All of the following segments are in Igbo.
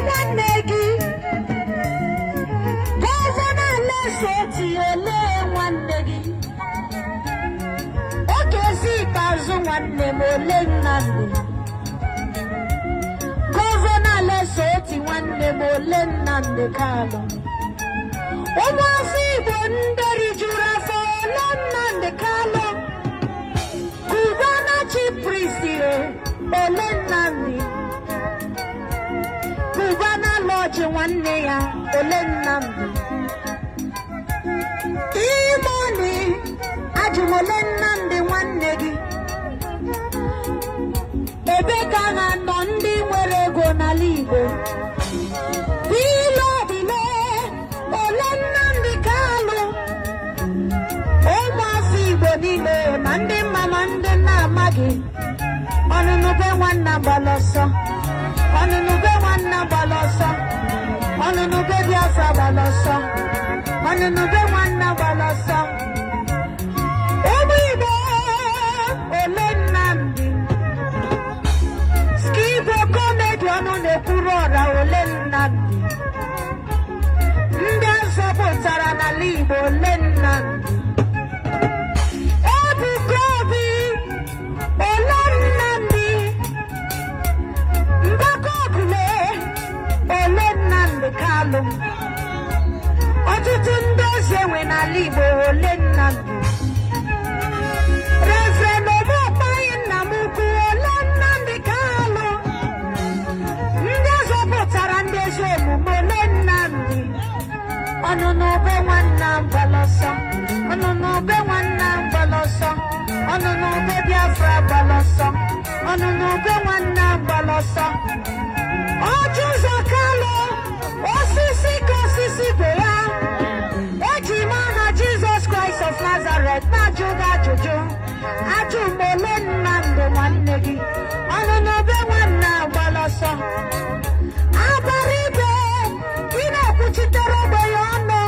nwanne gị? Governor Alex Otti, ole nwanne gị? Okezie Ikpeazu, nwanne m, ole Nnamdi? Governor Alex Otti, nwanne m, ole Nnamdi Kanu? Ụmụafọ Igbo ndị rijuru afọ, ole Nnamdi Kanu? Cubana Chief Priest, ole Nnamdi? Cubana Lodge, nwanne ya, ole Nnamdi? E-Money, ajụ m, ole Nnamdi nwanne gị? Ebe ka ha nọ, ndị nwere ego n'ala Igbo? Bilobile, ole Nnamdi Kanu? Ụmụafọ Igbo niile, ma ndị mma ma ndị na-amaghị, ọnụnụ be nwanna gbala ọsọ, ọnụnụ be nwanna gbala ọsọ, ọnụnụ be Biafra gbala ọsọ, ọnụnụ be nwanna gbala ọsọ. Ụmụ Igbo, ole Nnamdi? Skibo Comedy, ọnụ na-ekwuru ọra, ole Nnamdi? Ndị azọpụtara n'ala Igbo, ole Nnamdi? Ebuka Obi, ole Nnamdi? Mbaka Okule, ole Nnamdi Kanu? Ọtụtụ ndị ozi enwe n'ala Igbo, ole Nnamdi? Reverend Omokpayi, nna m ukwu, ole Nnamdi Kanu? Ndị zọpụtara ndị ezi omume, ole Nnamdi? Ọnụnụ be nwanna gbala ọsọ, ọnụnụ be nwanna gbala ọsọ, ọnụnụ be Biafra gbala ọsọ, ọnụnụ be nwanna gbala ọsọ. Orji Uzor Kalu, osisi ka osisi be ya, eji m aha Jizọs Kraịst of Nazareth na-ajụ gị ajụjụ. Ajụ m, ole Nnamdị nwanne gị? Ọnụnụ be nwanna gbala ọsọ. Abaribe, ị na-ekwuchitere ogbenye ọnụ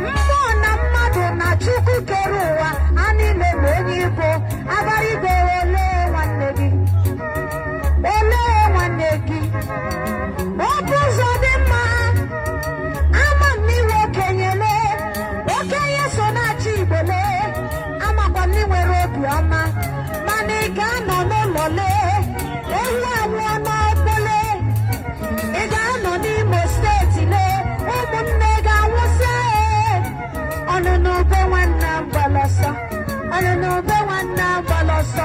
mmụọ na mmadụ na Chukwu kere ụwa a niile ma onye ibo. Abaribe, ole nwanne gị? Ole nwanne gị? Okwu ụzọ dị mma, ama m n'iwe okenye lee, okenye so na-achị Igbo lee, amakwa m na ị nwere obiọma, mana ị ga-anọ n'ụlọ lee ewu anwụọ n'okpole. Ị ga-anọ n'Imo Steeti lee ụmụnne ga-anwụsị. Ọnụnụ be nwanna gbala ọsọ, ọnụnụ be nwanna gbala ọsọ,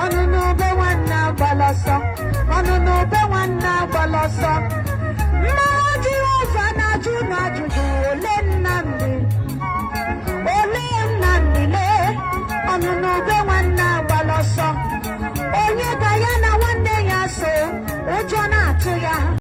ọnụnụ be nwanna gbala ọsọ, ọnụnụ be nwanna gbala ọsọ. Mmụọ Jehova na-ajụ unu ajụjụ.